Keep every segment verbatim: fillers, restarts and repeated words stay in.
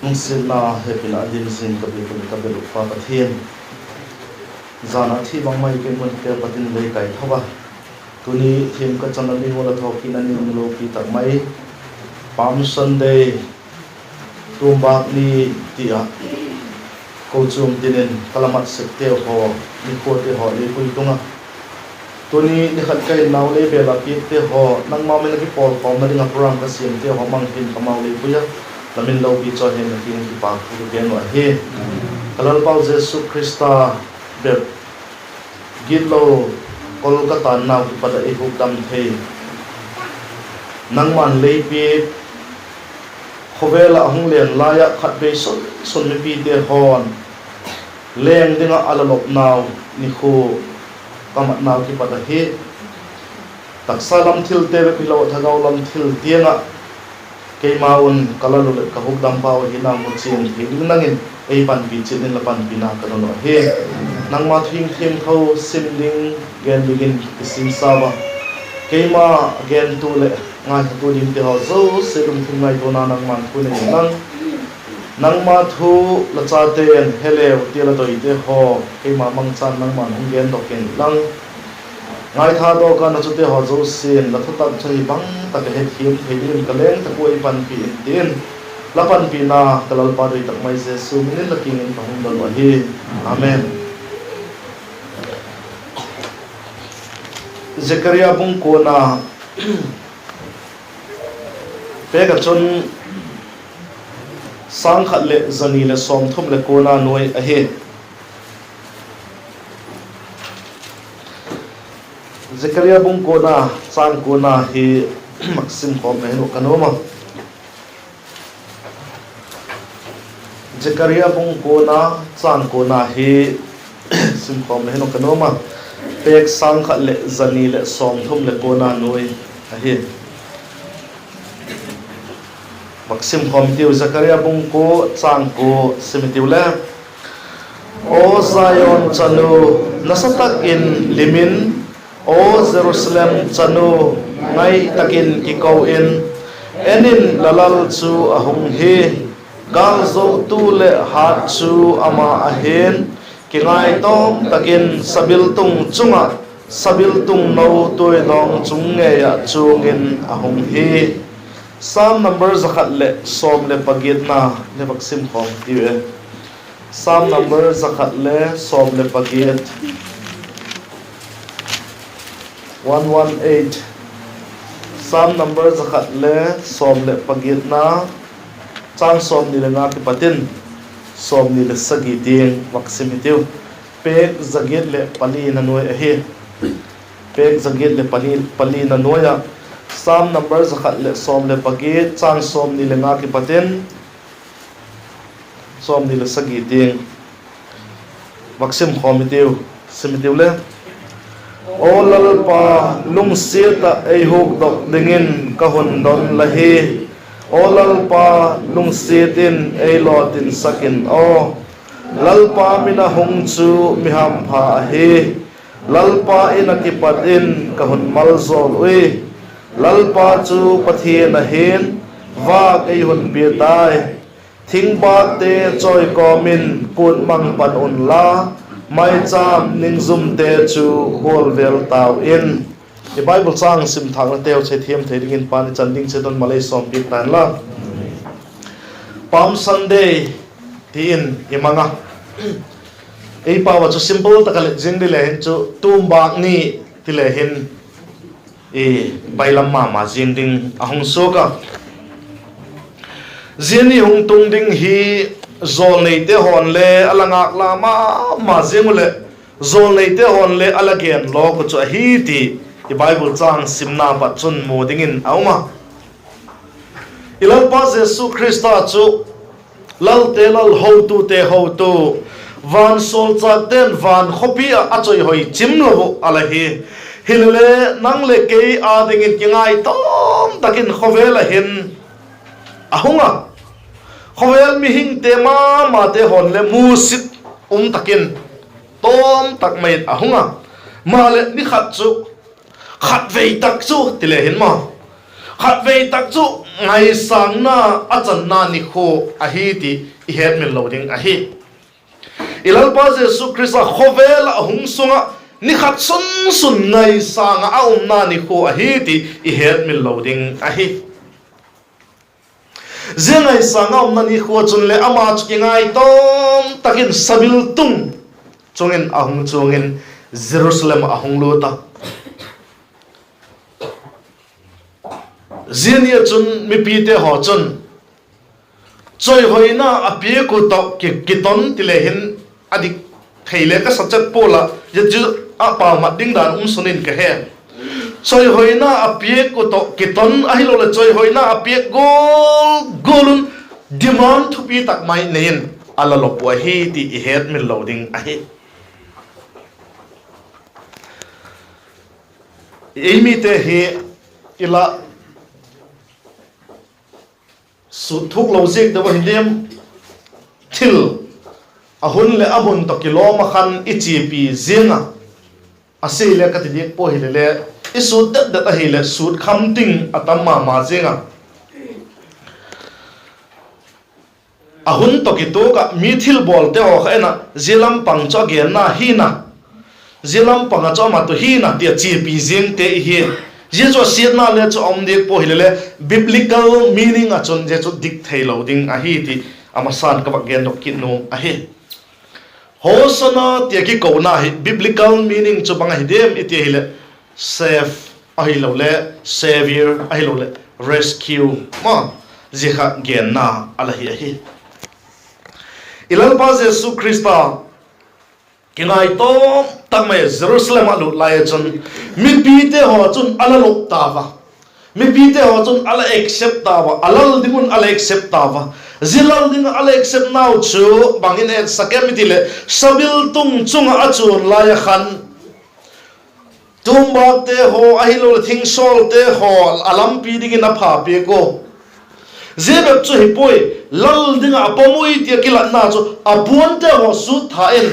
Lungsiatna hepina dim zing ka biak uh leh ka bel uh Pa Pathian, zan a thi bangma i kei mun te pat in lei kai tho a, tuni thiam ka chan a ni ua la thawkitna ni lopi tak mai, Palm Sunday, Tuambâk ni ti ah, kochuam tin in ka la mat sek teu haw, nikhuate haw lei pui tung a, tuni ni khat ka in nau lei bel a piakte haw, nangma min a kipawlkhawmna ding ah program ka siamte haw mang hin ka mau lei pui a, la min lopi chawi hen la kiang in kipâk thu ka gen uh ahi. Ka Lalpau Jesu Khrista bep gitlo, Kolkata nau kipat ah ei hukdam thei, nangma'n lei piak, khawvel ah hung len lai ah khatvei sun sun mipite haw'n leng ding ah a la lopnau nikhua ka matnau kipat ahi. Taksa lam thilte bep hilo, thagau lam thil tiang ah keima un ka Lal uh leh ka hukdampau ahi nau mu chian thei ding nang in ei panpi chiat in la panpina ka don uh ahi. Nangma thu thiangtho sim ding, gen dingin kisinsa ua, keima gentu leh ngaithatu dingte haw zosia lungthim ngaituana nangma'n thu nei inlang, nangma thu la chate'n he leu ti a la doite haw keima mangchan nangma'n hung gendok inlang, ngaithadok a na chute haw zosia'n la thutak chu hi bang tak a hethiam thei dingin ka leng tak ua ei panpi in ti in, la panpina ka Lalpa doi tak mai Jesu min in la kiang in ka hung don uh ahi. Amen. Zekaria bung kuana, pêk ah chun sâng khat leh za ni leh sawmthum leh kuana nuai ahi. Zekaria bung kuana, châng kuana hi mak sim khawm ka hin uh ka nuam a. Zekaria bung kuana, châng kuana hi sim khawm ka hin uh ka nuam a. Pêk sâng khat leh za ni leh sawmthum leh kuana nuai ahi. Mak sim khawm i tiu, Zekaria bung kua, châng kua sim i tiu le. Aw Zion chanu, nasa tak in lim in, aw Jerusalem chanu, ngai tak in kiko in, en in, la Lal chu a hung hi, gâlzotu leh hât chu ama ahi'n, kingaitawm tak in sabiltung chung ah, sabiltung no tuidawng chung ngei ah chuang in a hung hi. Sâm number za khat leh sawm leh pagiatna le vak sim khawm tiu e. Sâm number za khat le sawm leh pagiat, one one eight. Sâm number za khat le sawm leh pagiatna, châng sawmni leh nga kipat in sawmni leh sagi tiang vak sim i tiu. Pêk za giat leh palina nuai ahi. Pêk za giat leh palina nuai ah, Sâm number za khat leh sawm leh pagiat, châng sawmni leh nga kipat in sawmni leh sagi tiang vak sim khawm i tiu, sim i tiu le. Aw Lalpa, lungsiat ah ei hukdok dingin ka hun don la hi. Aw Lalpa, lungsiat in ei lawtinsak in aw. Lalpa min a hung chu mi hampha ahi. Lalpa in ah kipat in ka hun maljawl ui. Lalpa chu Pathian ahi'n, vâk ei hun pia tai. Thingbâkte chawikawm in kût mang pan unla, maichâm ningzumte chu hual vêl tau in. I Bible châng sim thâknateu chu thiam thei dingin pa'n i chan ding chu don malei sawmpiak ta inla. Palm Sunday ti in i mang a, ei pau ah chu simple tak a let zing di le hin chu Tuambâk ni ti le hin, bailam ma ma ziang ding a hung suak a. Zia ni hung tung ding hi jawlneite haw'n le a la ngâk la ma ma ziang uh leh, jawlneite haw'n le a la gen lawk uh chu ahi ti i Bible châng simna pat chun mu dingin a um a. I Lalpa Jesu Khrista chu lalte Lal, hotute hotu, vansawlchâkte'n van khawpi ah a chawihoi chim lo uh a la hi. Hilele, nang leh kei â dingin kingaitawm tak in khawvel ah hin a hung a, khawvel mihingte ma mate haw'n le musit um tak in, tawm tak mai in a hung a. Maleh ni khat chu, khatvei tak chu ti le hin maw, khatvei tak chu ngaisângna a channa nikhua ahi ti i hetmil lo ding ahi. I Lalpa Jesu Khrista khawvel ah a hung sung ah ni khat sun sun ngaisâng ah a umna nikhua ahi ti i hetmil lo ding ahi. Zia ngaisâng ah umna nikhua chun leh ama chu kingaitawm tak in sabiltung chung in a hung chuang in Jerusalem ah a hung lût a. Zia ni ah chun mipite haw chun, chawihoina a piak uh tawh ki, kiton ti le hin a dik thei le ka sa chet pua'n la, zia chu a paumat ding dan um sun in ka he. Chawihoina a piak uh tawh kiton ahiloleh chawihoina a piak gual gual un demand thupi tak mai nei in a la lop uh ahi ti i hetmil lo ding ahi. Ei mite hi i la sut thuk lo ziak deu ahi diam? Thil a hun leh a mun tawh kilawm ah khan i chiapi ziang a, a sia le ka ti diak pua hile le, i sut det det ahileh sut kham ding a tam ma ma ziang a. A hun tawh kituak ah mi thilbawlte haw kha en ah, zia lam pang chu a genna hi na, zia lam pang ah chu a mat uh hi na ti a chiapi ziangte i hi. Zia chu a siatna le chu a um diak pua hile le, biblical meaning ah chun zia chu dik theilo ding ahi ti a masa'n ka vak gendok kit nuam ahi. Hosanna ti a kikona hi biblical meaning chu bang ahi diam i ti ahileh, save ahiloleh saviour ahiloleh rescue ma, zia kha genna a la hi ahi. I Lalpa Jesu Khrista kingaitawm tak mai Jerusalem ah lut lai ah chun mipite haw chun a la lop tau a. Mipite haw chun a la accept tau a, a lal ding un a la accept tau a. Zia lal ding ah a la accept nau chu bang in etsak em i ti leh, sabiltung chung ah a chuan lai ah khan tumbâkte haw ahiloleh thingsawlte haw a lampi dingin a pha piak ua. Zia bep chu hi puai, lal ding ah a pom ui ti a kilatna chu a puante haw sut tha in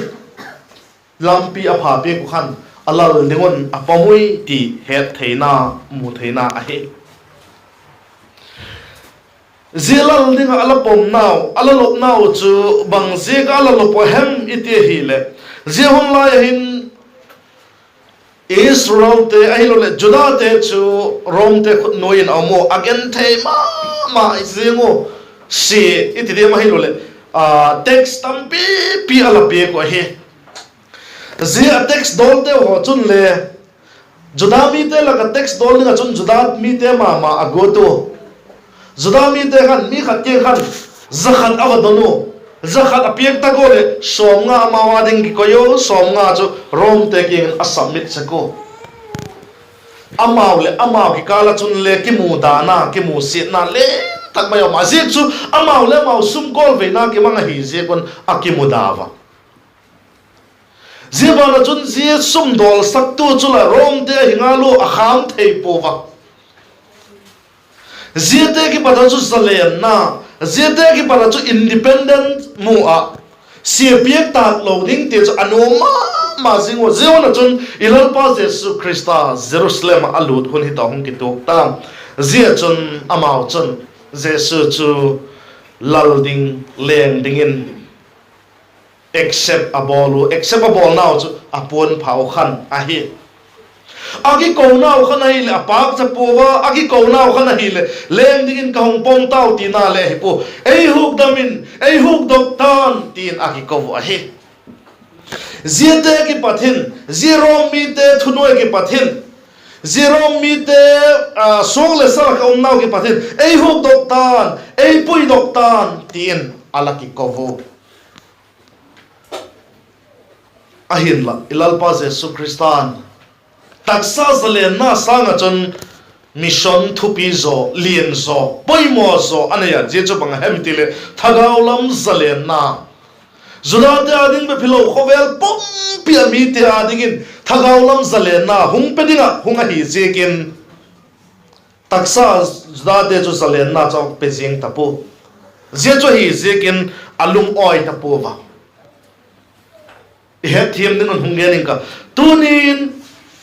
lampi a pha piak uh khan a lal ding un a pom ui ti het theina, mu theina ahi. Zia lal ding ah a la pom nau, a la lop nau chu bang ziak ah a la lop uh hem i ti ahileh, zia hun lai ah hin Israelte ahiloleh Judate chu Romte khut nuai in a um ua, a genthei ma ma ziang uh, sia i ti diam ahiloleh, tax tampipi a la piak uh ahi. Zia a tax dawlte haw chun le, Juda mite lak ah tax dawl ding ah chun Juda mite ma ma a guat ua. Juda mite khan mi khat kiang khan za khat a va don ua. Za khat a piak tak ua leh sawmnga amau â ding kikoi ua, sawmnga chu Romte kiang in a submit sek ua. Amau leh amau kikâl ah chun le kimudana, kimusiatna lian tak mai a um a, ziak chu amau leh amau sumkawlveina kimang ahi ziak un a kimudau a. Zia ban ah chun zia sumdawlsaktu chu la Romte ahi ngal ua, a khâm thei puau a. Ziate kipat ah chu zalenna, ziate kipat ah chu independent mu ah, sia piak tâk lo ding ti chu a nuam ma ma zing ua. Zia hun ah chun i Lalpa Jesu Khrista Jerusalem ah a lût hun hi tawh hung kituak ta. Zia chun amau chun Jesu chu lal ding, leng dingin accept a bawl u, accept a bawlnau chu a puan phau khan ahi. A kikonau khan ahileh a pâkcha puau a, a kikonau khan ahileh leng dingin ka hung pawm tau tina le ahi pua. Ei hukdam in, ei hukdok ta'n, ti'n a kiko u ahi. Ziate kipat hin, zia Rom mite thunuai kipat hin, zia Rom mite suak leh sal ah ka umnau kipat hin ei hukdok ta'n, ei puidok ta'n, ti'n a la kiko u. Ahinla i Lalpa Jesu Khrista'n taksa zalenna sâng ah chun mission thupi zaw, lian zaw, poimaw zaw a nei a. Zia chu bang a hem i ti leh thagau lam zalenna, Judate â ding bep hilo khawvel pumpi a mite â dingin thagau lam zalenna hung pe ding ah hung ahi ziakin, taksa Judate chu zalenna chu a pe ziang ta pua. Zia chu ahi ziakin a lungawi ta pua a. I hetthiam ding un hung gen ing ka. Tuni'n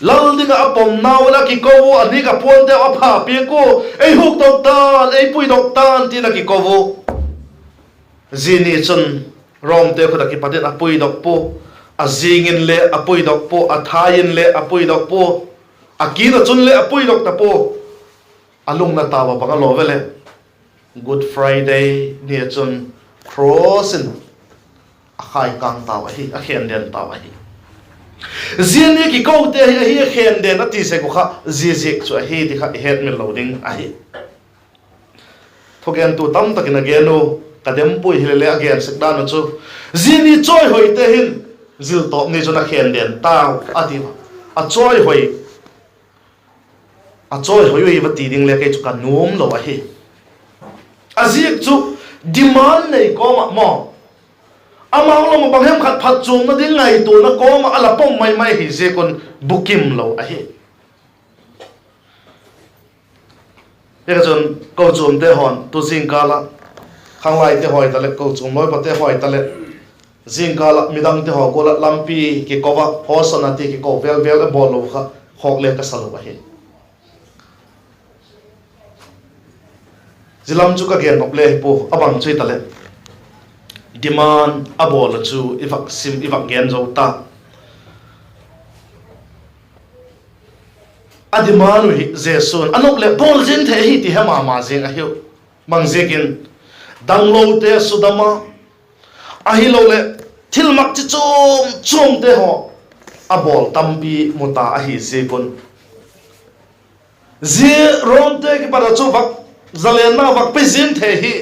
Lal ding ah a pomnau in a kiko ua, a nîk a puanteu a pha piak ua, ei hukdok tan, ei puidok tan, ti'n a kiko ua. Zia ni chun Romte khut ah kipat in a puidok pua, a zing in le a puidok pua, a thai in le a puidok pua, a kin ah chun le a puidok ta pua. A lungna tau ah bang a law ve leh, Good Friday ni ah chun cross in a khaikâng tau ahi, a khenden tau ahi. Zia ni kikote hi ahi a khenden a ti sek uh kha, zia ziak chu ahi ti kha i hetmil lo ding ahi. Thugentu tamtak in a gen u, ka dem puai hile le a gen sek dan uh chu, zia ni chawihoite hin ziltawp ni chun a khenden tau a ti a. A chawihoi, a chawihoi ui va ti ding le kei chu ka nuam lo ahi. A ziak chu demand nei kawm ah maw, amau lam ah bang hem khat phatchuamna ding ngaituana kawm ah a la pom mai mai hi ziak un bukim lo ahi. Hi kha chun kochuamte haw'n tu zingkâl ah, khanglaite haw hitaleh, kochuam lawipate haw hitaleh, zingkâl ah midangte haw gual ah lampi kiko ah Hosanna ti kiko vel vel a bawl lo kha khawk le ka sa lo ahi. Zia lam chu ka gen nop le hi pua, a bang chu hitaleh, demand a bawl a chu i vak sim, i vak gen zo ta. A demand uh hi Jesu'n a nop leh bawl zing thei ahi ti he ma ma zing ahiu. Bang ziakin, danglote sudam a, ahiloleh thilmak chi chuam chuamte haw a bawl tampi mu ta ahi ziak un, zia Romte kipat ah chu vak zalenna vak pe zing thei hi,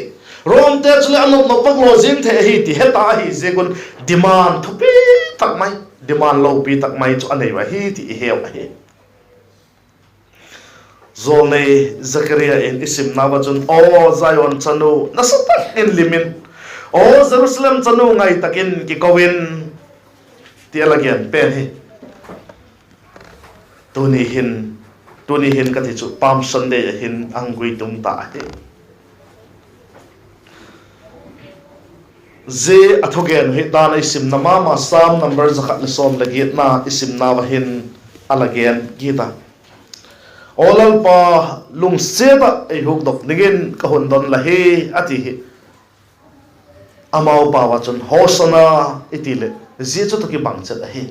Romte chuleh a nop nop vak law zing thei ahi ti he ta ahi ziak un, demand thupi tak mai, demand lopi tak mai chu a nei uh ahi ti i heu ahi. Jawlnei Zekaria in i simnau ah chun, Aw Zion chanu, nasa tak in lim in, aw Jerusalem chanu, ngai tak in kiko in, ti a la gen pen hi. Tuni hin, tuni hin ka ti chu Palm Sunday ah hin a hung gui tung ta ahi. Zia a thugen uh hi dan a i simna ma ma Sam number za khat leh sawm leh giatna i simnau ah hin a la gen kit a. Aw Lalpa, lungsiat ah ei hukdok dingin ka hun don la hi, a ti hi. Amau pau ah chun Hosanna i ti leh zia chu tawh kibang chet ahi.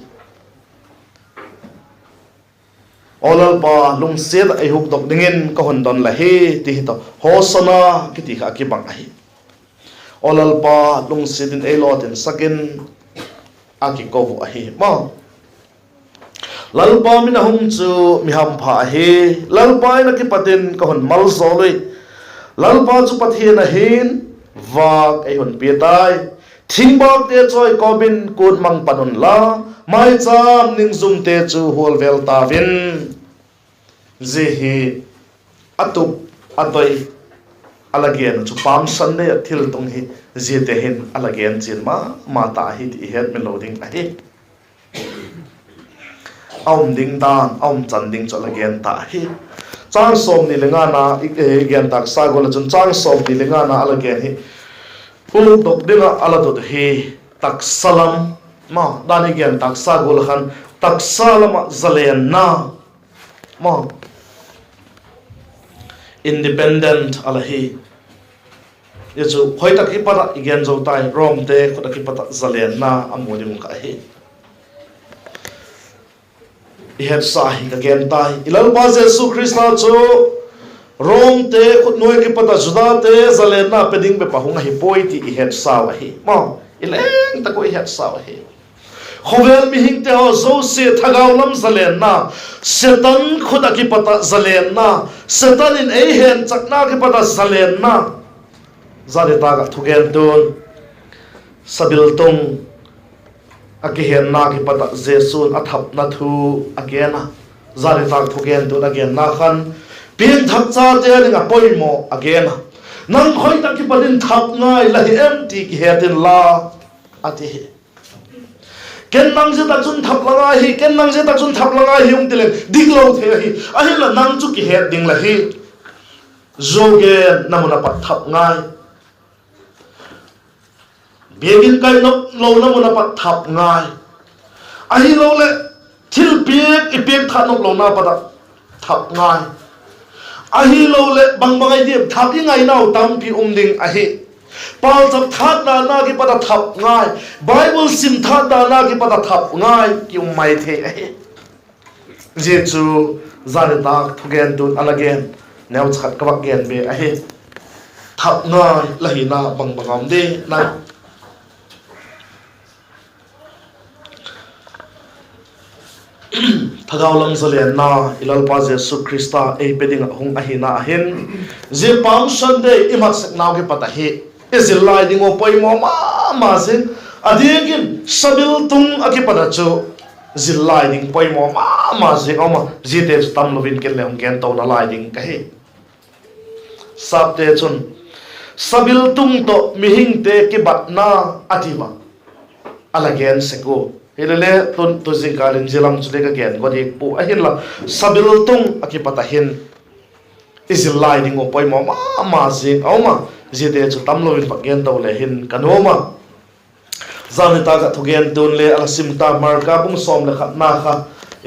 Aw Lalpa, lungsiat ah ei hukdok dingin ka hun don la hi, ti hi tawh Hosanna kiti kha a kibang ahi. Aw Lalpa, lungsiat in ei lawtinsak in, a kiko uh ahi maw. Lalpa min a hung chu mi hampha ahi. Lalpa in a kipat in ka hun maljawl ui. Lalpa chu Pathian ahi'n, vâk ei hun pia tai. Thingvâkte chawikawm in kût mang pan unla, mâichâm ningzumte chu hual vêl tau in. Zia hi a tup a doi a la gen uh chu Palm Sunday ah thiltung hi ziate hin a la gen chian ma ma ta ahi ti i hetmil lo ding ahi. A um ding dan, a um chan ding chu a la gen ta hi. Châng sawmni le ngana i, eh, gen tâksa gual ah chun châng sawmni le ngana a la gen hi, hukdok ding ah a la dot hi taksa lam, ma, dan i gen tâksa gual ah khan taksa lam ah zalenna, ma, independent a la hi. Zia chu khoi tak kipat ah i gen zo tai, Romte khut ah kipat ah zalenna a mu ding uh kha ahi. I hetsa hi ka gen tai, i Lalpa Jesu Khrista chu Romte khut nuai kipat ah Judate zalenna pe ding bep a hung ahi puai ti i hetsau ahi. Ma, i leng tak ua i hetsau ahi. Khawvel mihingte haw zosia thagau lam zalenna, Setan khut ah kipat ah zalenna, Setan in ei henchakna kipat ah zalenna, zani tâk ah thugentu'n sabiltung a kihenna kipat ah Jesu'n a thapna thu a gen a. Zani tâk thugentu'n a genna khan, piangthak chate a ding a poimaw a gen a. Nang khoi tak kipat in thap ngai la hi em ti kihet inla, a ti hi. Ken nang zia tak chun thap la ngai hi, ken nang zia tak chun thap la ngai hi hung ti leng diklo thei ahi. Ahinla nang chu kihet ding la hi. Zuau genna mun ah pat thap ngai. Biakin kai nop lona mun ah pat thap ngai. Ahiloleh Thilpiak i piak tha nop lona pat ah thap ngai. Ahiloleh bangbang ai diam, thap i ngainau tampi um ding ahi. Pauchap thât dan a kipat ah thap ngai. Bible sim thât dan a kipat ah thap ngai ki um mai thei ahi. Zia chu zan nitâk thugentu'n a la gen neucha khat ka vak gen be ahi. Thap ngai la hina bangbang a um di na? Thagau lam zalenna i Lalpa Jesu Khrista ei pe ding ah hung ahina ahin, zia Palm Sunday i mat sek nau kipat ahi, i zil lai ding uh poimaw ma ma zing. A diak in sabiltung ah kipat ah chu zil lai ding poimaw ma ma zing a um a, ziate chu tamlo in ken le hung gen to nalai ding ka hi. Sapte chun, sabiltung tawh mihingte kibatna a ti ua, a la gen sek ua. Hilele tun tu zingkâl in zia lam chu le ka gen go diak pua, ahinla sabiltung ah kipat ah hin i zil lai ding uh poimaw ma ma zing a um a, ziate chu tamlo in vak gen to le hin ka nuam a. Zan nitâk ah thugentu'n le a la sim ta, Marka bung sawm leh khatna kha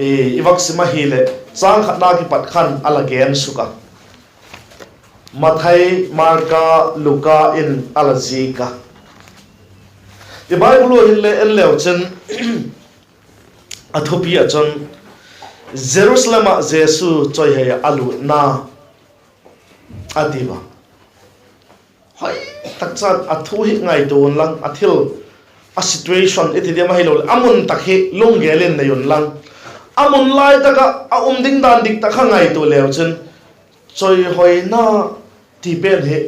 i vak sim ahileh, châng khatna kipat khan a la gen suk a. Mathai, Marka, Luka in a la zik a. I Bible ua hinle en leu chun, a thupi ah chun, Jerusalem ah Jesu chawihoi ah a lûtna a ti ua. Hoi tak chan a thu hi ngaitua unlang, a thil, a situation i ti diam, ahiloleh a mun tak hi lunggel in nei unlang, a mun lai tak ah a um ding dan dik tak kha ngaitua leu chun, chawihoina ti pen hi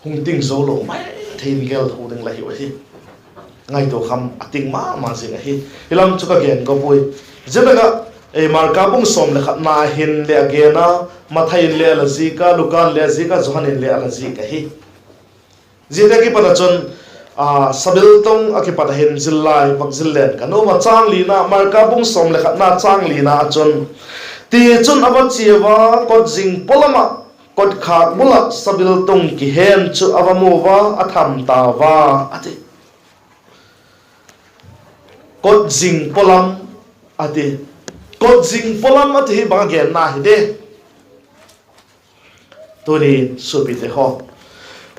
hung ting zo lo mai thei in gel tho ding la hiu ahi. Ngaitua kham a ting ma ma zing ahi. Hi lam chu ka gen ka puai. Zia tak ah, Marka bung sawm leh khatna hin le a gen a, Mathai in le a la zik a, Luka in le a zik a, Johan in le a la zik ahi. Ziate kipat ah chun, sabiltung ah kipat ah hin zil lai vak zil len ka nuam a, châng lina, Marka bung sawm leh khatna châng lina ah chun, tichun a va chia ua, kot zing pawlam ah, kotkhâk bul ah sabiltung kihen chu a va mu ua, a tham ta ua, a ti. Kot zing pawlam a ti. Kot zing pawlam a ti hi bang a genna hi de? Tuni suapite haw,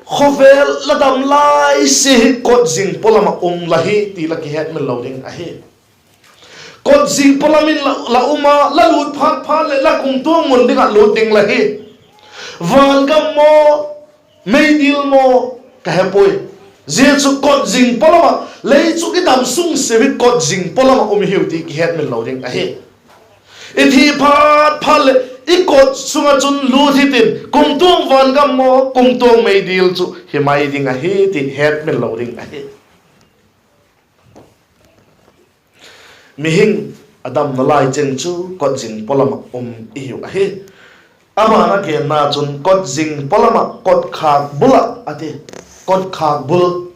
khawvel la dam lai sia hi kot zing pawlam ah um la hi ti la kihetmil lo ding ahi. Kot zing pawlam in la, la um a, la lût phat phat leh la kumtuang mun ding ah lût ding la hi. Van gam maw, meidil maw, ka he puai. Zia chu kot zing pawlam ah, lei chu i dam sung sia hi kot zing pawlam ah um hiu ti kihetmil lo ding ahi. I thi phat phat leh i kot sung ah chun lût hitin, kumtuang van gam maw, kumtuang meidil chu hi mai ding ahi ti hetmil lo ding ahi. Mihing a damna lai cheng chu kot zing pawlam ah um i hiu ahi. Ama'n a genna chun kot zing pawlam ah, kotkhâk bul ah a ti. Kotkhâk bul.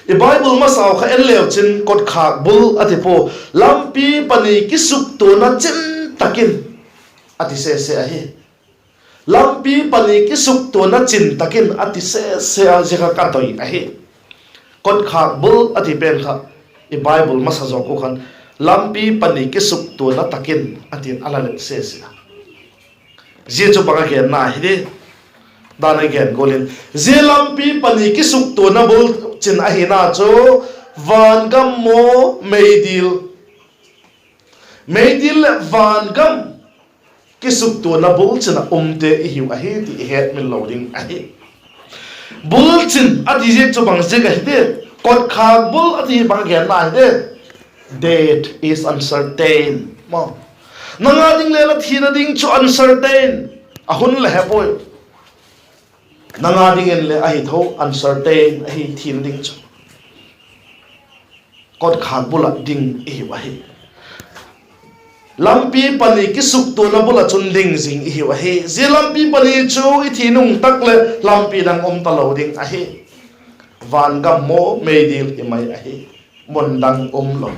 I Bible masau kha en leu chun kotkhâk bul a ti pua. Lampi pani kisuktuana chin tak in a ti sese ahi. Lampi pani kisuktuana chin tak in a ti sese a, zia kha ka doi ahi. Kotkhâk bul a ti pen kha i Bible masa zawk uh khan lampi pani kisuktuana tak in a ti'n a la let sese a. Zia chu bang a genna hi di? Dan a gen gual in, zia lampi pani kisuktuana bul chin ahina chu van gam maw, meidil, meidil leh van gam kisuktuana bul chin ah umte i hiu ahi ti i hetmil lo ding ahi. Bul chin a ti ziak chu bang ziak ahi di? Kotkhâk bul a ti hi bang a genna hi di? Death is uncertain. Nang â ding le la thina ding chu uncertain. A hun la he puai. Nang â dingin le ahi tho, uncertain ahi thina ding chu. Kotkhâk bul ah ding i hiu ahi. Lampi pani kisuktuana bul ah chun ding zing i hiu ahi. Zia lampi pani chu i thi nung tak leh lampi dang um talo ding ahi. Van gam maw, meidil hi mai ahi. Mun dang um lo.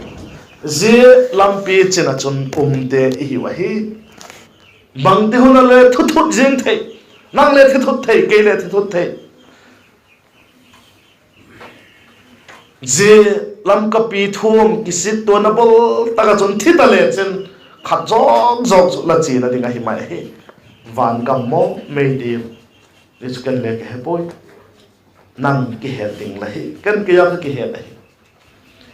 Zia lampi chin ah chun umte i hiu ahi. Bangti hun a le thuthut zing thei. Nang le thuthut thei, kei le thuthut thei. Zia Lamka pi thuam kisittuana bawl tak ah chun thi ta le chin, khat zawk zawk chu la chiana ding ahi mai ahi. Van gam maw mei ding, zia chu ken le ka he puai. Nang kihet ding la hi, ken kei a ka kihet ahi.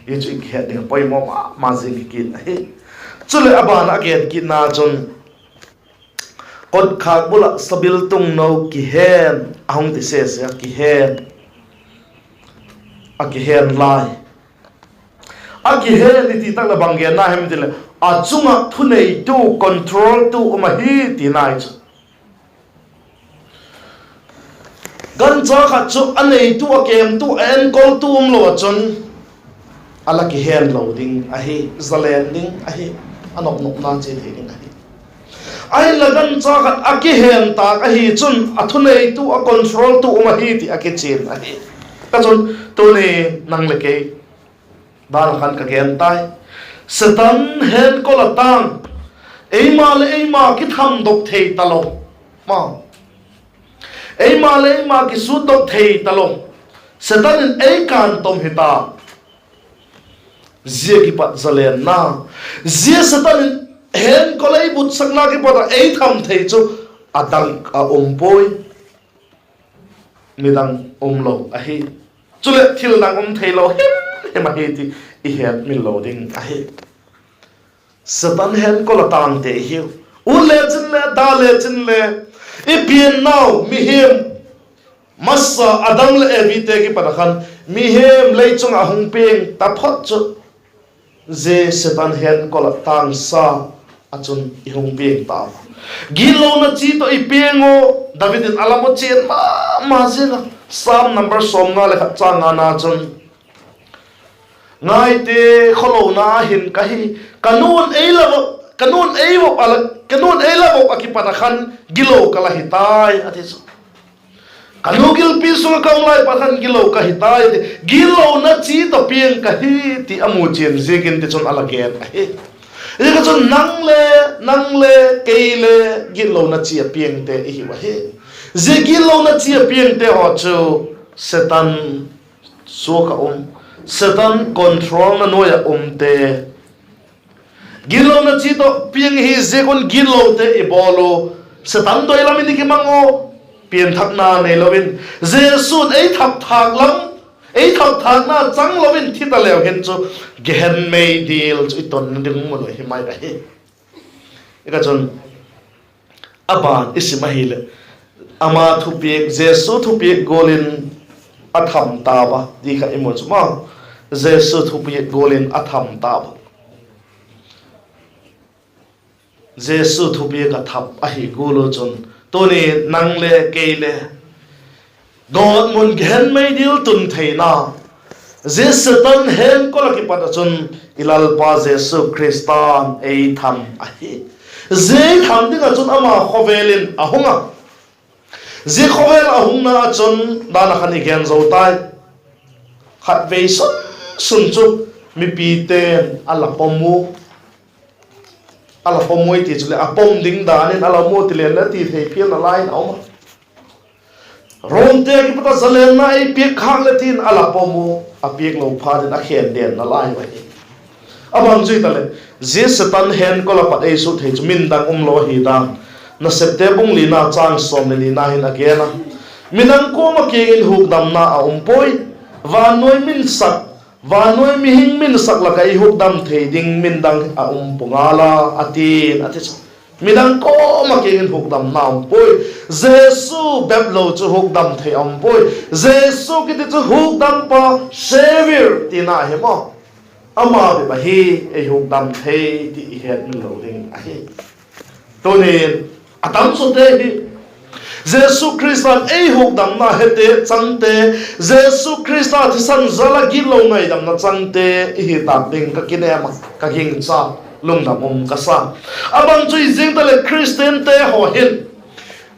Hi chu i kihet ding a poimaw ma ma zing kikit ahi. Chuleh a ban ah a gen kitna chun, kotkhâk bul ah sabiltung no kihen a hung ti sese a, kihen, a kihen lai. A kihen i ti tak leh bang genna hem ti leh, a chung ah thuneitu, controltu um ahi tina hi chu. Gancha khat chu a neitu, a kêmtu, a enkoltu umlo ah chun a la kihen lo ding ahi, zalen ding ahi, a nopnopna chia thei ding ahi. Ahinla gancha khat a kihen tâk ahi chun a thuneitu, a controltu um ahi ti a kichian ahi. Ka chun tuni nang leh kei dan ah khan ka gen tai. Satan henkol ah tâng, eima leh eima kithamdok thei talo, ma, eima leh eima kisutdok thei talo, Satan in ei kântom hita. Zia kipat zalenna, zia Satan in henkol ei butsakna kipat ah ei tham thei chu a dang a um puai. Midang umlo ahi. Chuleh thil dang um theilo himhim ahi ti i hetmil lo ding ahi. Satan henkol ah tângte i hiu. Ut le chin le, da le chin le, i piannau mihing, masa Adam leh Evite kipat ah khan, mihing lei chung ah hung piang taphot chu zia Satan henkol ah tângsa ah chun i hung piang tau. Gitlona chi tawh i piang u. David in a la mu chian ma ma ziang a, Sam number sawmnga leh khat châng ngana chun, ngaite, khawlona hin ka hi, ka nu'n ei la vop, ka nu'n ei vop a la, ka nu'n ei la vop ah kipat ah khan gilo ka la hi tai, a ti chu. Ka nu gilpi sung ah ka um lai pat khan gilo ka hi tai, a ti. Gitlona chi tawh piang ka hi ti a mu chian ziakin tichun a la gen ahi. Ziaka chun nang le, nang le, kei le, gitlona chi ah piangte i hiu ahi. Zia gitlona chi ah piangte haw chu Satan suak ah um, Satan controlna nuai ah umte. Gitlona chi tawh piang hi ziak un gitlote i bawl u, Satan doi lam in i kimang u, pianthakna neilo in, Jesu'n ei thapthâk lam, ei thapthâkna changlo in thi ta leu hin chu, gehen mei dil chu i tonna ding mun uh hi mai ahi. Ka chun, a ban i sim ahileh, ama thupiak, Jesu thupiak gual in a tham tau a ti kha i mu chu maw. Jesu thupiak gual in a tham tau a. Jesu thupiak a thap ahi gual u chun, tuni nang le kei le gawtmun gehen mei dil tun theina, zia Satan henkol ah kipat ah chun i Lalpa Jesu Khrista'n ei tham ahi. Zia ei tham ding ah chun ama khawvel in a hung a. Zia khawvel a hungna ah chun dan ah khan i gen zo tai. Khatvei sun sun chu mipite'n a la pom u. A la pom u i ti chuleh a pom ding dan in a la mu ti len le ti thei phial nalai in a um a. Romte kipat ah zalenna ei piak khâk le tin a la pom u, a piak lo phat in a khen den nalai u ahi. A bang chu hitaleh, zia Satan henkol ah pat ei sut thei chu min dang umlo ahi dan, Nasepte bung lina châng sawm leh lina hin a gen a, midang kuama kiang in hukdamna a um puai. Vannuai min sak, vannuai mihing min sak lak ah ei hukdam thei ding min dang a um pua ngal a, a ti'n a ti chu. Midang kuama kiang in hukdamna um puai. Jesu bep lo chu hukdam thei a um puai. Jesu kiti chu hukdampa, Saviour tina ahi maw. Ama bep ahi ei hukdam thei ti i hetmil lo ding ahi. Tunin, a tam zawte hi Jesu Khrista'n ei hukdamna hete changte, Jesu Khrista thisan zal ah gitlo ngaidamna changte i hi tâk ding ka kinem a, ka gingcha, lungdam um ka sa. A bang chu i zing ta leh Khristiante haw hin,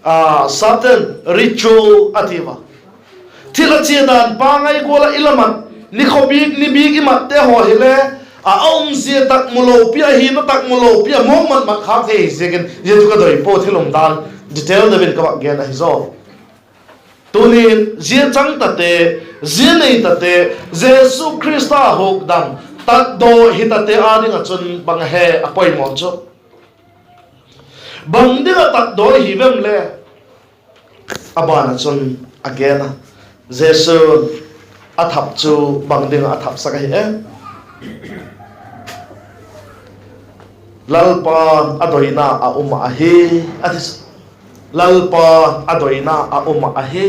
a, Satan ritual a ti ua, thil a chia dan pangai gual ah i la mat, nikhawbik nibik i matte haw hile, a, a umzia tak mu lopi a, hina tak mu lopi a, mawk mat mat khâk thei ziakin zia chu ka doi pua, thil umdan detail deu in ka vak gen ahi zaw. Tunin zia chang tate, zia nei tate, Jesu Khrista hukdam tatdaw hi tate â ding ah chun bang a he a poimaw chu? Bang ding ah tatdaw hi vem le? A ban ah chun a gen a, Jesu'n a thap chu bang ding ah a thapsak ahi e? Lalpa'n a doina a um ah ahi, a ti. Lalpa'n a doina a um ah ahi.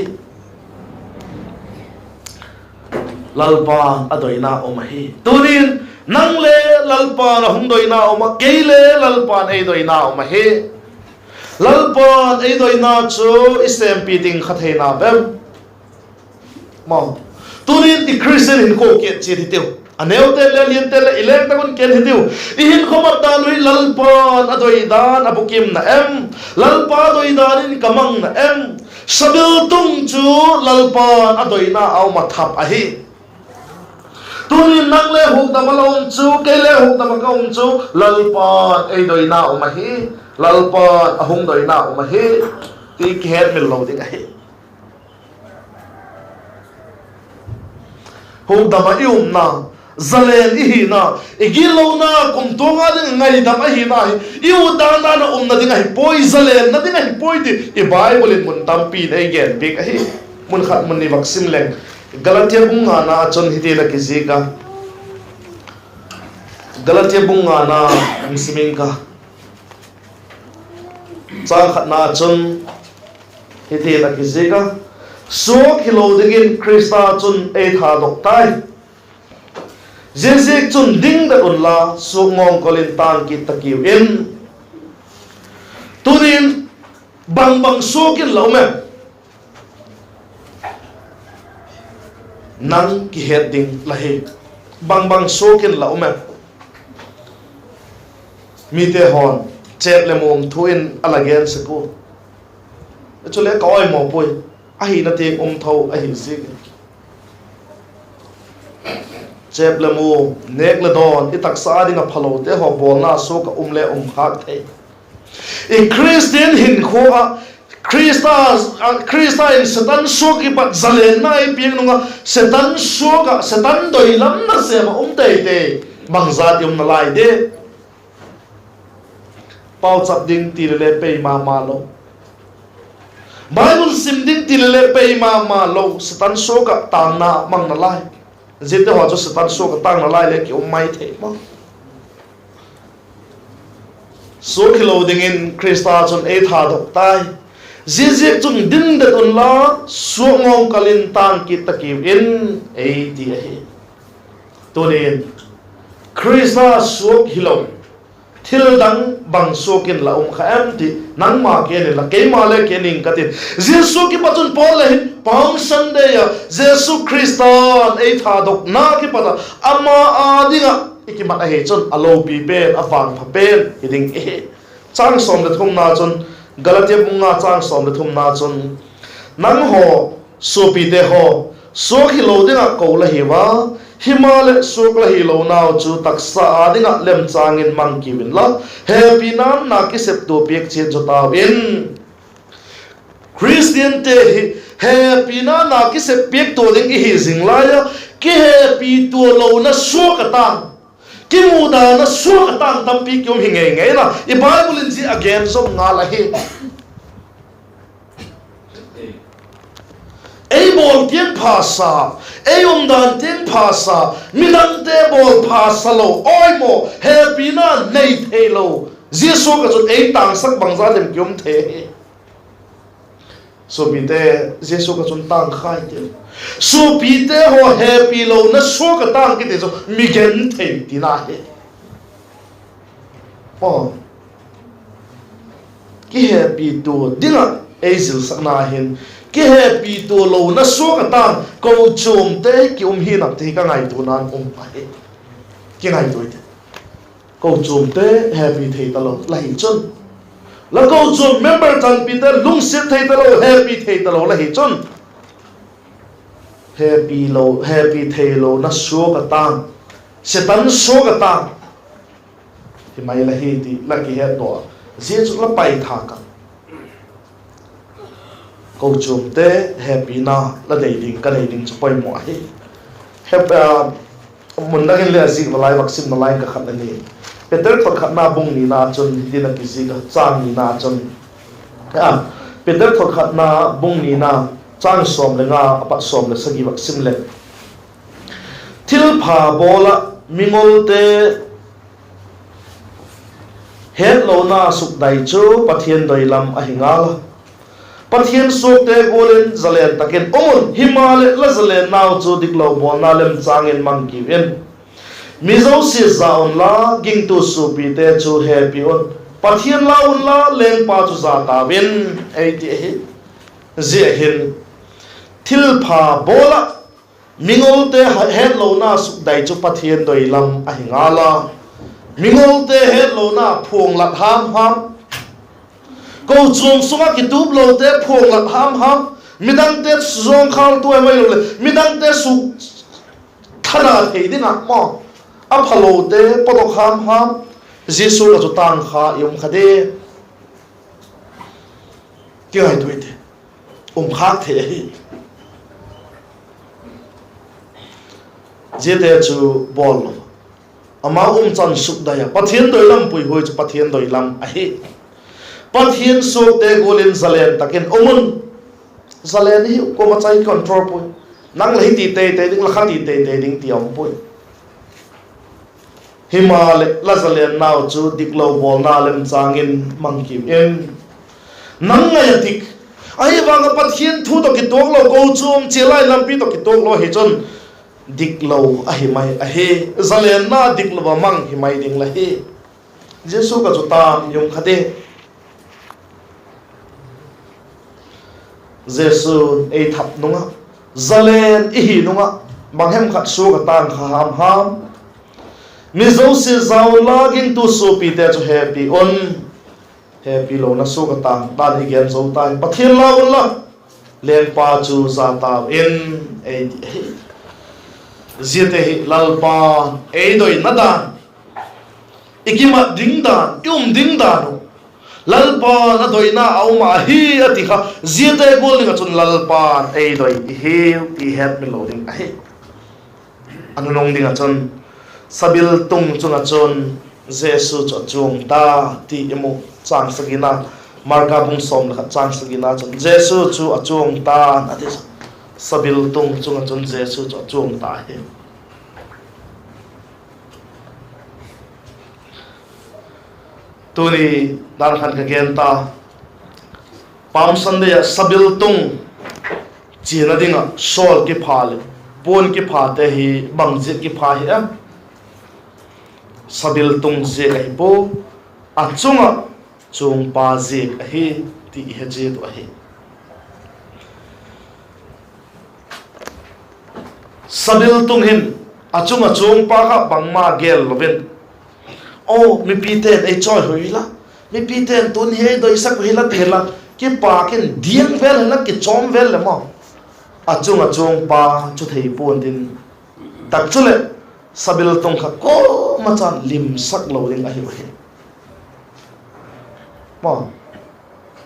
Lalpa'n a doina um ahi. Tunin nang le Lalpa'n a hung doina um ah, kei le Lalpa'n ei doina um ahi. Lalpa'n ei doina chu i sêmpi ding kha theina vem? Tunin i Christian hinkhua kichiat hitiu. A neute'n le a liante'n le i leng tak un ken hitiu. I hinkhua mat dan uh hi Lalpa'n a doi dan a bukimna em? Lalpa doi dan in ka mangna em? Sabil tung chu Lalpa'n a doina a um ah thap ahi. Tunin nang le hukdam ah la um chu, kei le hukdam ah ka um chu, Lalpa'n ei doina um ahi, Lalpa'n a hung doina um ahi, ti kihetmil lo ding ahi. Hukdam ah i umna, zalen i hina, i gitlona kumtuang â ding ngaidam ahina hi i ut dan dan ah umna ding ahi puai, zalenna ding ahi puai ti i Bible in mun tampi'n ei gen piak ahi. Mun khat mun ni vak sim leng, Galatia bung ngana ah chun hitin a kizik a. Galatia bung ngana hung sim ing ka. Châng khatna chun hitin a kizik a: Suak hilo dingin Khrista chun ei thadok tai. Ziaziakchun dingdet unla, suak ngawngkol in tâng kit ta kiu in. Tunin bang bang suak in la um em? Nang kihet ding la hi. Bang bang suak in la um em? Mite haw'n chêp le muam thu in a la gen sek ua, chule ka awimaw puai, ahina tiang um tho ahi ziakin. Chêp le muam, nêk le dawn, i taksa â ding ah phalote haw bawlna suak ah um le um khâk thei. I Khristian hinkhua ah Khrista, Khrista in Setan suak kipat zalenna ei piak nung ah, Setan suak ah, Setan doilamna sêm ah um teitei, bangzat i umna lai di? Pauchap ding ti le le pei ma ma lo, Bible sim ding ti le le pei ma ma lo, Setan suak ah tângna mang nalai. Ziate haw chu Setan suak ah tâng nalai le ki um mai thei ma. Suak hilo dingin Khrista chun ei thadok tai. Ziaziakchun dingdet unla, suak ngawngkal in tâng kit ta kiu in, ei ti ahi. Tunin Khrista suak hilo, thil dang bang suak in la um kha em ti nangma ken inla, keima le ken ing ka tin. Zia suak kipat chun Paul le hin Palm Sunday ah Jesu Khrista'n ei thadokna kipat ah ama â ding ah i kimat ahi chun a lopi pen, a vangpha pen hi ding ihi. Châng sawm le thumna chun, Galatia bung nga châng sawm le thumna chun, nanghaw suapite haw, suak hilo ding ah ko la hiu a, himaleh suak la hilonau chu taksa â ding ah lemchâng in mang kiu inla, hepina'n na kiseptua piak chiat zaw tau in. Khristiante hi hepina'n na kisep piaktua ding i hi zing lai a, kihepitua lona suak ah tâng, kimudana suak ah tâng tampi ki um hi ngei ngei na, i Bible in zia a gen zom ngal ahi. Ei bawl tiang pha sa, ei umdan tiang pha sa, midangte bawl pha sa lo, awimaw hepina nei thei lo, zia suak ah chun ei tângsak bangzat em ki um thei hi. Suapite, zia suak ah chun tâng khai ti. Suapite haw hepi lona suak ah tâng kiti chu mi genthei tina hi. Aw, kihepitua ding ah ei zilsakna hin, kihepitua lona suak ah tâng kochuamte ki um hi'n a ti ka ngaituana'n um ahi. Kingaitua i ti. Kochuamte hepi thei talo la hi chun, la kochuam member chanpite lungsiat thei talo, hepi thei talo la hi chun, hepi lo, hepi theilona suak ah tâng, Setan suak ah tâng hi mai la hi ti la kihetdaw a, zia chu la paithâk a. kochuamte hepina la nei ding, ka nei ding chu poimaw ahi. Hep, a, mun dang in le a zik nalai, vak sim nalai in ka khat a ni. Peter thot khatna bung nina chun hitin a kizik a, châng nina chun, a, Peter thot khatna bung nina, châng sawm le nga a pat sawm le sagi vak sim leh, thilpha bawl ah mingolte hetlona sukdai chu Pathian doi lam ahi ngal a. Pathian suakte gual in zalen tak in um un; himaleh, la zalennau chu diklo bawlna lemchâng in mang kiu in. Mi zosia za unla, gingtu suapite chu hepi un; Pathian lau unla, lengpa chu za tau in, ei ti ahi. Zia hin, thilpha bawl ah mingolte hetlona sukdai chu Pathian doi lam ahi ngal a. Mingolte hetlona phuanglat ham ham, kochuam sung ah kitup lote phuanglat ham ham, midangte zawngkhâltu em ahilo leh midangte suk thana thei ding ah maw, a phalote pawtdok ham ham, zia sung ah chu tâng kha i um kha di? Ti ngai tuite, um khâk thei ahi. Ziate chu bawl lo, amau umchan sukdai a Pathian doi lam puihuai chu Pathian doi lam ahi. Pathian suakte gual in zalen tak in um un. Zalen hi kuama chai control puai. Nang la hi ti teitei ding, la kha ti teitei ding ti a um puai. Himaleh, la zalennau chu diklo bawlna lemchâng in mang kiu in. Nang ngai a dik, ahi vang ah Pathian thu tawh kituak lo, kochuam chia lai lampi tawh kituak lo hi chun diklo ahi mai ahi. Zalenna diklo a mang hi mai ding la hi. Jesu ka chu tâng i um kha di? Jesu'n ei thap nung ah, zalen i hi nung ah, bang hem khat suak a tâng kha ham ham? Mi zosia za unla, gingtu suapite chu hepi un. Hepilona suak a tâng dan i gen zo tai. Pathian lau unla, lengpa chu za tau in, ei ti ahi. Ziate hi Lalpa'n ei doina dan, i kimat ding dan, i um ding dan uh, Lalpa'n a doina a um ahi a ti kha, ziate gual ding ah chun Lalpa'n ei doi i hiu ti hetmil lo ding ahi. A nunung ding ah chun, sabiltung chung ah chun Jesu chu a chuang ta, ti i mu. Châng sagina, Marka bung sawm le khat châng sagina chun Jesu chu a chuang ta'n a ti. Sabiltung chung ah chun Jesu chu a chuang ta hi. Tuni dan khan ka gen ta, Palm Sunday ah sabiltung chiana ding ah sawl kipha leh puan kiphate hi bang ziak kipha hi em? Sabiltung ziak ahi pua, a chung ah chuangpa ziak ahi, ti i he chiat uh ahi. Sabiltung hin a chung ah chuangpa kha bangma gel lo in, aw, mipite'n ei chawi hui la, mipite'n tun hi ei doisak uh hi la ti la, kipâk in diang vel hi la, kichawm vel le maw, a chung ah chuangpa chu thei pua'n tin, tak chuleh sabiltung kha kuama chan limsak lo ding ahiu ahi.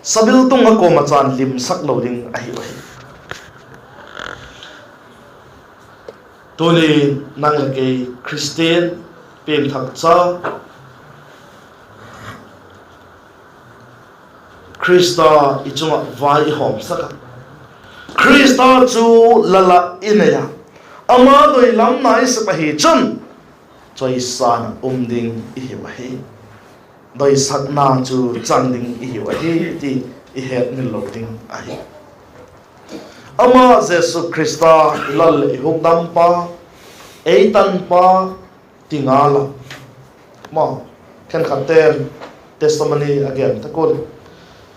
Sabiltung a kuama chan limsak lo ding ahiu ahi. Tuni nang leh kei Khristian piangthak cha, Khrista i chung ah vai i hawmsak a, Khrista chu la lah i nei a, ama doi lam na i sep ahi chun, chawisan ah um ding i hiu ahi. Doisakna chu chang ding i hiu ahi ti i hetmil lo ding ahi. Ama Jesu Khrista i Lal leh i Hukdampa, ei tanpa ti ngal a, maw, khenkhatte'n testimony a gen tak un,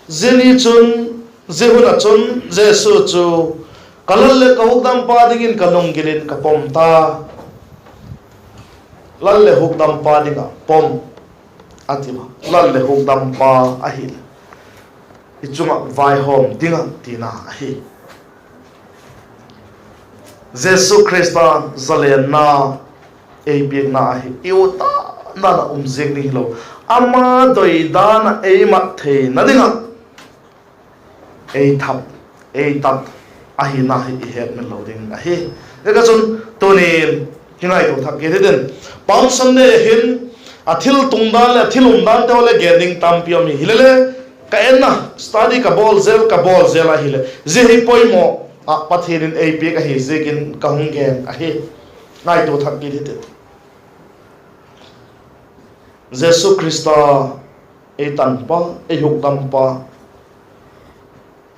zia ni chun, zia hun ah chun Jesu chu, ka Lal leh ka Hukdampa dingin ka lunggil in ka pom ta. Lal leh Hukdampa ding ah pom, a ti a, Lal leh Hukdampa ahileh i chung ah vaihawm ding ah tina ahi. Jesu Khrista zalenna ei piakna ahi, i u ta dan ah um ziang ding hilo, ama doi dan ah ei mat theina ding ah ei thap, ei tat ahina hi i hetmil lo ding ahi. Ziaka chun tuni'n kingaitua thak kit hitin, Palm Sunday hin a thil tung dan leh a thil um dante haw le gen ding tampi um hi hile le, ka enna study ka bawl zel, ka bawl zel ahileh zia hi poimaw ah Pathian in ei piak ahi ziakin ka hung gen ahi. Ngaitua thak kit hitin, Jesu Khrista ei tanpa, ei hukdampa,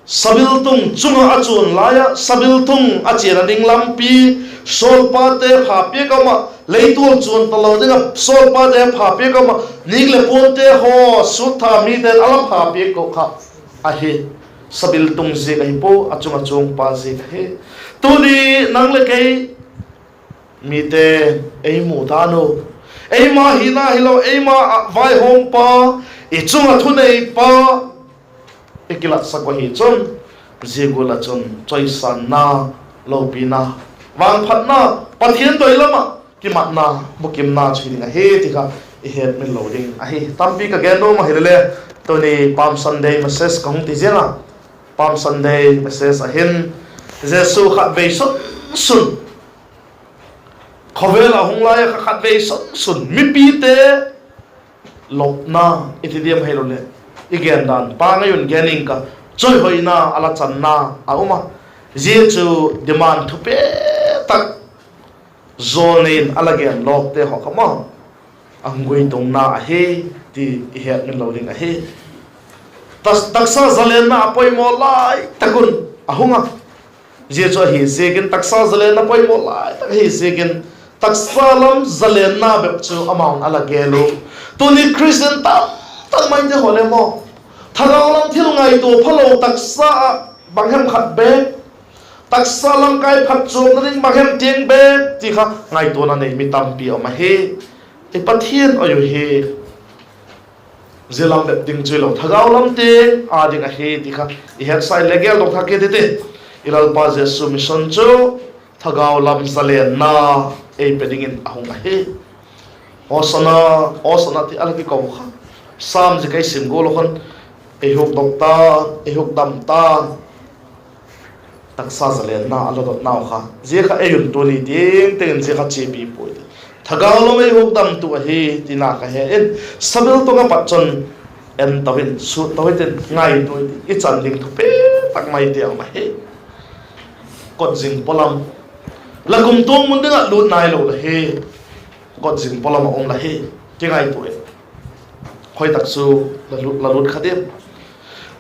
sabiltung chung ah a chuan lai ah, sabiltung a chiana ding lampi, sawlpate pha piak a um ah, leitual chuan talo ding ah sawlpate pha piak a um ah, nîk leh puante haw, suttha mite'n a la pha piak uh kha ahi. Sabiltung ziak ahi pua, a chung ah chuangpa ziak ahi. Tuni nang leh kei mite ei mu dan uh, eima hina hilo, eima ah vaihawmpa, i chung ah thuneipa i kilatsak uh ahi chun, zia gual ah chun chawisânna, lopina, vangphatna, Pathian doi lam ah kimatna, bukimna chu hi ding ahi ti kha i hetmil lo ding ahi. Tampi ka gen nuam ahileh, tuni Palm Sunday message ka hung ti ziang a, Palm Sunday message ah hin Jesu khatvei sun sun, khawvel ah hung lai ah kha khatvei sun sun mipite lopna i ti diam ahiloleh, i gen dan pa ngai un gen ing ka, chawihoina a la channa a um a, zia chu demand thupi tak zawlnei in a la gen lawkte haw kha maw, a hung guitungna ahi ti i hetmil lo ding ahi. Taksa zalenna a poimaw lai tak un a hung a, zia chu ahi ziakin, taksa zalenna poimaw lai tak ahi ziakin, taksa lam zalenna bep chu amau'n a la gel u. Tuni Christian tam tak maite haw le maw, thagau lam thil ngaitua phalo, taksa ah bang hem khat bek, taksa lamkai phatchuamna ding bang hem tiang bek ti kha ngaituana nei mi tampi um ahi. I Pathian awi u hi zia lam bep ding chu hilo, thagau lam tiang â ding ahi ti kha i hetsa inle geldok thak kit hiti. I Lalpa Jesu mission chu thagau lam zalenna ei pe dingin a hung ahi. Hosana, Hosana ti a la kiko kha, Sam zia ka i sim gual a khan, ei hukdok ta'n, ei hukdam ta'n, taksa zalenna a la dotnau kha, zia kha ei un tuni tiang tiang in zia kha chiapi puai ti. Thagau lam ei hukdamtu ahi tina ka he in, sabiltung ah pat chun en to in, sut to hitin, ngaitua hitin, i chan ding thupi tak maite um ahi. Kotzing pawlam, la kumtuang mun ding ah lût nai lo la hi. Kotzing pawlam ah um la hi. Kingaitua in, khoi tak chu la lût kha diam?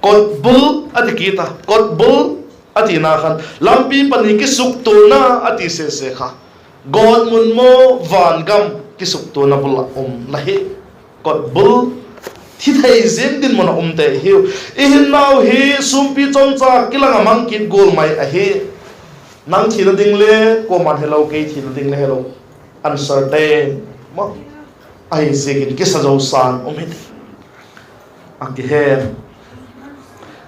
Kotbul a ti kit a, kotbul a tina khan lampi pani kisuktuana a ti sese kha, gawtmun maw vangam kisuktuana bul ah um la hi. Kotbul, thi thei ziang dinmun ah umte i hiu. I hinnau hi sûmpi chawmcha kilang ah mang kit gual mai ahi. Nang thina ding le kuama'n helo, kei thina ding le helo, uncertain maw, ahi ziakin kisa zo sâng um hi ti a kihe.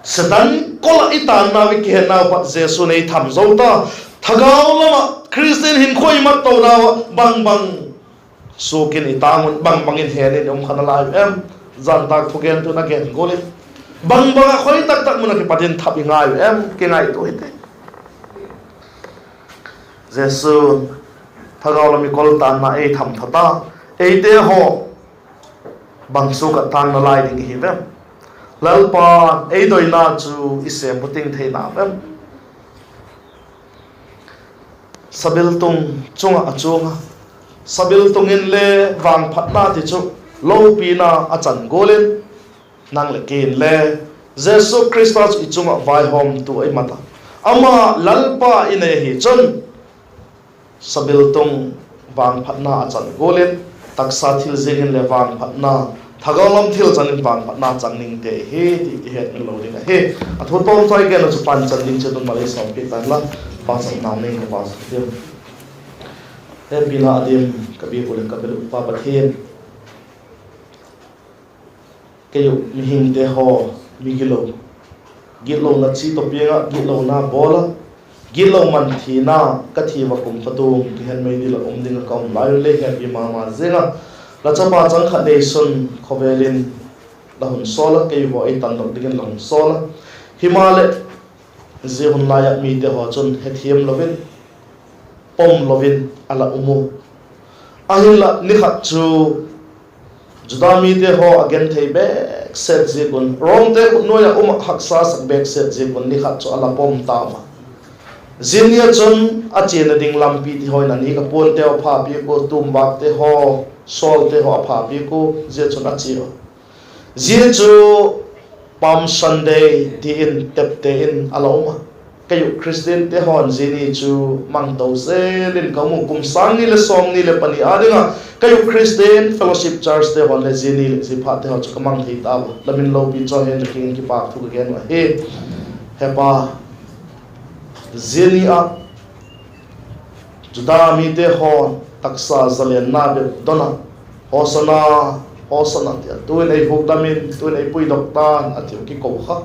Setan kol ah i tânnau, i kihennau pat Jesu'n ei tham zo ta. Thagau lam ah Khristian hinkhua i mat tonau ah bang bang suak in i tâng un, bang bang in hen in i um kha nalai u em? Zan tâk thugentu'n a gen gual in, bang bang ah khoi tak tak mun ah kipat in thap i ngai u em? Kingaitua hiti. Jesu'n thagau lam i kol tânna ei tham tha ta. Eite haw bang suak ah tâng nalai ding i hiu em? Lalpa'n ei doina chu i sêm buting thei nau em? Sabiltung chung ah a chuang a, sabiltung inle vangphatna ti chu lopina a chan gual in, nang leh kei inle Jesu Khrista chu i chung ah vaihawmtu ahi mat a, ama Lalpa i nei ahi chun, sabiltung vangphatna a chan gual in, taksa thil ziang inle vangphatna, thagau lam thil chan in vangphatna chang dingte hi ti i hetmil lo ding ahi. A thu tawmchai gen a chu panchan ding chiat un malei sawmpiak ta hen la, pachatna nei ka pachat diam. Hepina a dim ka biak uh leh ka bel uh Pa Pathian, kei uh mihingte haw, mi gitlo, gitlona chi tawh piang ah gitlona bawl a, gitlo man thina, ka thi va kum pha tum kihen mei dil ah um ding ah ka um lai un lei hepi ma ma ziang a, la chapa chang khat neisun khawvel in la hun sawl a, kei haw ei tandok dingin la hun sawl a. Himaleh Zia hun lai ah mite haw chun hethiam lo in, pom lo in a la um u. Ahinla ni khat chu Juda mite haw a genthei bêk set ziak un, Romte khut nuai ah um ah haksa sak bêk set ziak un ni khat chu a la pom tau a. Zia ni ah chun a chiana ding lampi ti haw in a nik a puanteu a pha piak ua, tumbâkte haw, sawlte haw a pha piak ua, zia chun a chia a. Zia chu Palm Sunday ti in tepte in a la um a. Kei uh Khristiante haw'n zia ni chu mang to zel in ka um u. Kum sâng ni leh sawmni leh pani â ding ah kei uh Christian Fellowship Churchte haw'n leh zia ni leh zia phatte haw chu ka mang thei tau a. La min lopi chawi hen, la kiang in kipâk thu ka gen uh ahi. He Pa, zia ni ah Juda mite haw'n taksa zalenna bep don a, Hosana, Hosana ti a, tu'n ei hukdam in, tu'n ei puidok ta'n a ti uh kiko kha.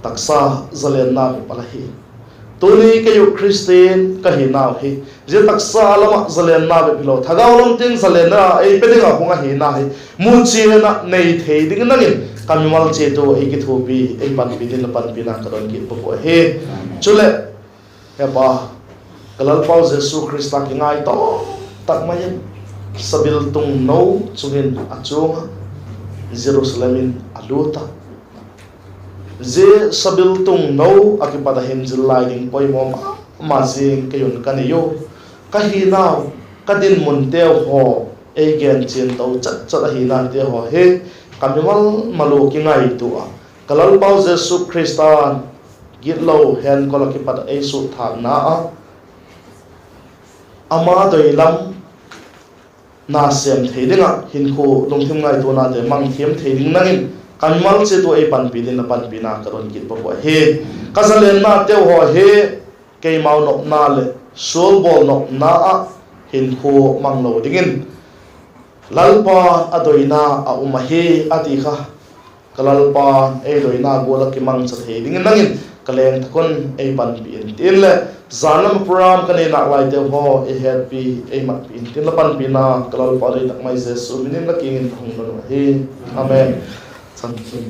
Taksa zalenna bep a la hi. Tuni kei uh Khristian ka hinau hi, zia taksa lam ah zalenna bep hilo, thagau lam tiang zalenna ei pe ding ah hung ahina hi, muchian ah nei thei dingin nang in ka mimal chiat ua ei kithuapi, ei panpi dingin la panpina ka don kit bak uh ahi. Chuleh, He Pa, ka Lalpau Jesu Khrista kingaitawm tak mai in sabiltung no chung in a chuang a, Jerusalem in a lût a. Zia sabiltung no ah kipat a hin zil lai ding poimaw ma ma zing kei un ka nei u. Ka hinau, ka dinmunteu haw ei gen chian to chat chat ahinate haw hi ka mimal mal ua kingaitua a, ka Lalpau Jesu Khrista'n gitlo henkol ah kipat ah ei sukthâkna ah ama doi lam na sêm thei ding ah hinkhua lungthim ngaituanate mang thiam thei ding nang in ka mimal chiat ua ei panpi dingin la panpina ka don kit bak uh ahi. Ka zalennateu haw hi keimau nopna leh sual bawl nopna ah hinkhua mang lo dingin Lalpa'n a doina a um ahi a ti kha, ka Lalpa'n ei doina gual ah kimangcha thei dingin nang in ka leng thak un ei panpi in tin leh, jan lam program ka nei nâk laiteu haw ei hetpi, ei matpi in tin la panpina ka Lalpa doi tak mai Jesu min in la kiang in ka hung don uh ahi. Amen. Chan chun